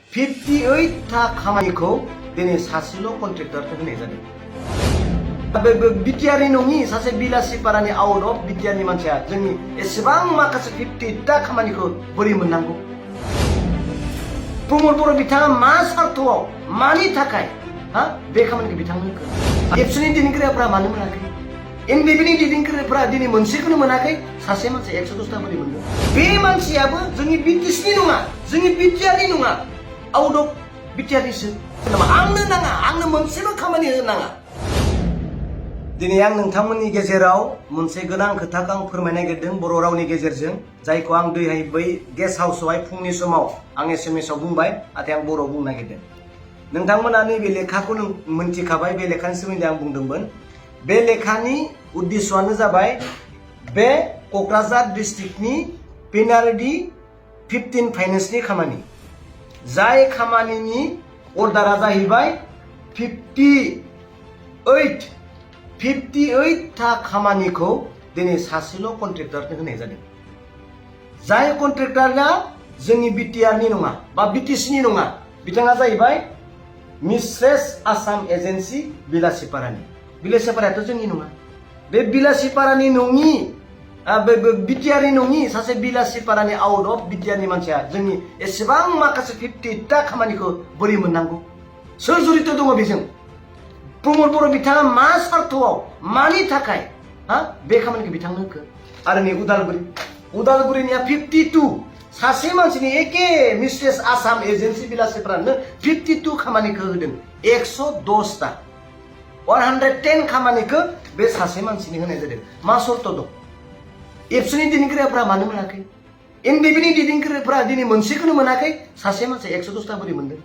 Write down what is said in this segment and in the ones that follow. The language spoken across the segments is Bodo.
58 था खामानिखौ दिनै सासेल' कन्ट्रेक्टरनो होनाय जादों। बिटिआरनि नङि सासे बिलासिपारानि आउट अफ बिटिआरनि मानसिया जोंनि एसेबां माखासे 58 था खामानिखौ बोरै मोननांगौ? प्रमद बर' बिथाङा मा सार्थआव मानि थाखाय बे खामानिखौ बिथांनो होखो? एबसुनि दैदेनगिरिफोरा मानो मोनाखै? एनडिबिनि दैदेनगिरिफोरा दिनै मोनसेखौनो मोनाखै, सासे मानसि 110 ता बोरै मोनदों? बे मानसियाबो जोंनि बिटिसिनि नङा, जोंनि बिटिआरनि नङा, आउट अफ बिटिआरनिसो। आंनो नाङा, आंनो मोनसेबो खामानि होनो नाङा। दिनै आं नोंथांमोननि गेजेराव मोनसे गोनां खोथाखौ आं फोरमायनो नागिरदों बर' रावनि गेजेरजों, जायखौ आं दैहाय बै गेस्ट हाउसआवहाय फुंनि समाव आं एसएमएस आव बुंबाय, नाथाय आं बर'आव बुंनो नागिरदों। नोंथांमोना नैबे लेखाखौ मोनथिखाबाय, बे लेखानि सोमोन्दै आं बुंदोंमोन। बे लेखानि उद्देश्यआनो जाबाय बे क'क्राझार डिस्ट्रिक्टनि पिनारडि 15 फाइनेन्सनि खामानि, जाय खामानिनि अर्डारा जाहैबाय 58 था खामानिखौ दिनै सासेल' कन्ट्रेक्टरनो होनाय जादों। जाय कन्ट्रेक्टरा जोंनि बिटिआरनि नङा बा बिटिसिनि नङा, बिथाङा जाहैबाय मिस्ट्रेस आसाम एजेन्सि बिलासिपारानि। बिलासिपारायाथ' जोंनि नङा। बे बिलासिपारानि नङि, बिटिआरनि नङि सासे बिलासिपारानि आउट अफ बिटिआरनि मानसिया जोंनि एसेबां माखासे 58 था खामानिखौ बोरै मोननांगौ? सोर जड़ित दङ बेजों? प्रमद बर' बिथाङा मा सार्थआव मानि थाखाय बे खामानिखौ बिथांनो होखो? आरो नै उदालगुरिनिया 52 सासे मानसिनि एके मिस्ट्रेस आसाम एजेन्सि बिलासिपारानो 52 खामानिखौ होदों। 110 ता 110 खामानिखौ बे सासे मानसिनि होनाय जादों। मा सर्त दं? एबसुनि दैदेनगिरिफोरा मानो मोनाखै? एनडिबिनि दैदेनगिरिफोरा दिनै मोनसेखौनो मोनाखै, सासे मानसि 110 ता बोरै मोनदों?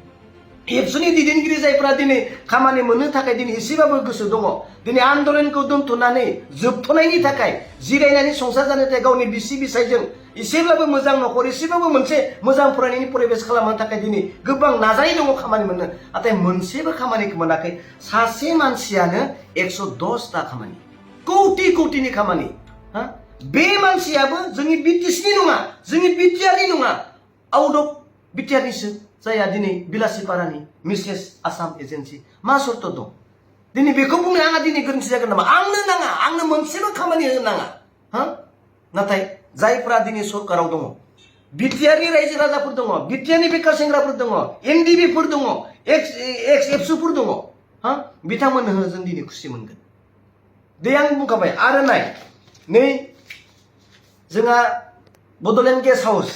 एबसुनि दैदेनगिरि जायफोरा दिनै खामानि मोननो थाखाय दिनै एसेबाबो गोसो दङ, दिनै आन्दलनखौ दोनथ'नानै जोबथ'नायनि थाखाय जिरायनानै संसार जानो थाखाय गावनि बिसि बिसायजों एसेब्लाबो मोजां न'खर, एसेबाबो मोनसे मोजां फरायनायनि परिबेस खालामनो थाखाय दिनै गोबां नाजानाय दङ खामानि मोननो, नाथाय मोनसेबो खामानिखौ मोनाखै। सासे मानसियानो 110 ता खामानि, कौटि खामानि। बे मानसियाबो जोंनि बिटिसिनि नङा, जोंनि बिटिआरनि नङा, आउट अफ बिटिआरनिसो, जायहा दिनै बिलासिपारानि मिस्ट्रेस आसाम एजेन्सि। मा सर्त दं? दिनै बेखौ बुंनो आंहा दिनै गोरोन्थि जागोन नामा? आंनो नाङा, आंनो मोनसेबो खामानि होनो नाङा। नाथाय जायफ्रा दिनै सरकाराव दङ, बिटिआरनि रायजो राजाफोर दङ, बिटिआरनि बेकार सेंग्राफोर दङ, एनडिबिफोर दङ, एक्स एबसुफोर दङ, बिथांमोननो जों दिनै खुसि मोनगोन। दे आं बुंखाबाय। आरो नै जोंहा बड'लेण्ड गेस्ट हाउस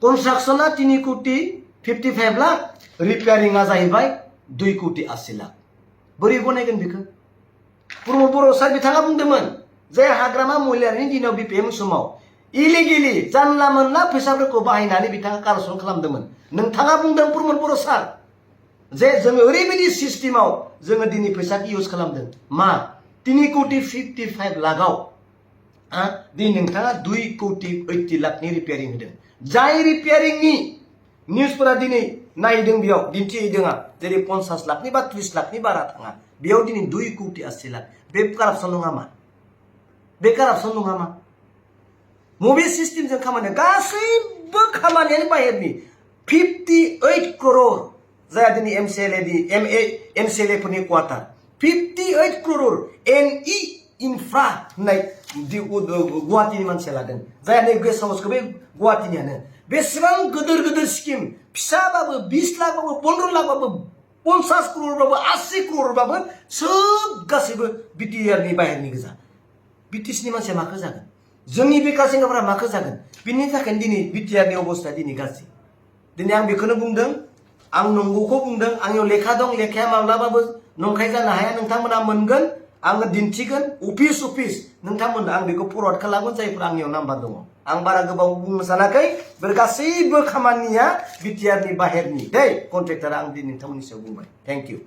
कनस्ट्राक्शना 3,55 लाख, रिपेयारिंआ जाहैबाय 2,80 लाख। बोरै गनायगोन बेखौ? प्रमद बर' सार बिथाङा बुंदोंमोन जे हाग्रामा महिलारिनि दिनाव बिपिएम समाव इलिगेलि जानला मोनला फैसाफोरखौ बाहायनानै बिथाङा कारेक्सन खालामदोंमोन। नोंथाङा बुंदों प्रमद बर' सार जे जोङो ओरैबायदि सिस्टेमाव जोङो दिनै फैसाखौ इउज खालामदों। मा 3,55 लाखआव दिनै नोंथाङा 2,80 लाखनि रिपेयारिं होदों। जाय रिपेयारिंनि निउसफोरा दिनै नायदों, बेयाव दिन्थिहैदों जेरै 50 लाखनि बा 30 लाखनि बारा थाङा, बेयाव दिनै 2,80 लाख। बे कारापसन नङा मा? बे कारापसन नङा मा? मबे सिस्टेमजों खामानि? गासैबो खामानियानो बाहेरनि। 58 crore जाया दिनै एमसिएलए फोरनि क्वार्टार, 58 crore एनइ इनफ्रा होननाय गुवाहाटीनि मानसिया लादों, जायहा नै गेस्ट हाउसखौ बे गुवाहाटीनियानो। बेसेबां गिदिर स्किम, फिसाबाबो 20 लाखबाबो 15 लाखबाबो 50 crore बाबो 80 crore बाबो सोब गासैबो बिटिआरनि बाहेरनि गोजा। बिटिसिनि मानसिया माखौ जागोन? जोंनि बेकार सेंग्राफोरा माखौ जागोन? बिनि थाखायनो दिनै बिटिआरनि अबस्थाया दिनै गाज्रि। दिनै आं बेखौनो बुंदों, आं नंगौखौ बुंदों। आंनियाव लेखा दं, लेखाया माब्लाबाबो नंखाय जानो हाया। नोंथांमोना मोनगोन, आङो दिन्थिगोन अफिस नोंथांमोननो आं बेखौ फरवार्ड खालामगोन, जायफोरा आंनियाव नाम्बार दङ। आं बारा गोबाव बुंनो सानाखै। बे गासैबो खामानिया बिटिआरनि बाहेरनि दै कन्ट्रेक्टरा। आं दिनै नोंथांमोननि सायाव बुंबाय। Thank you.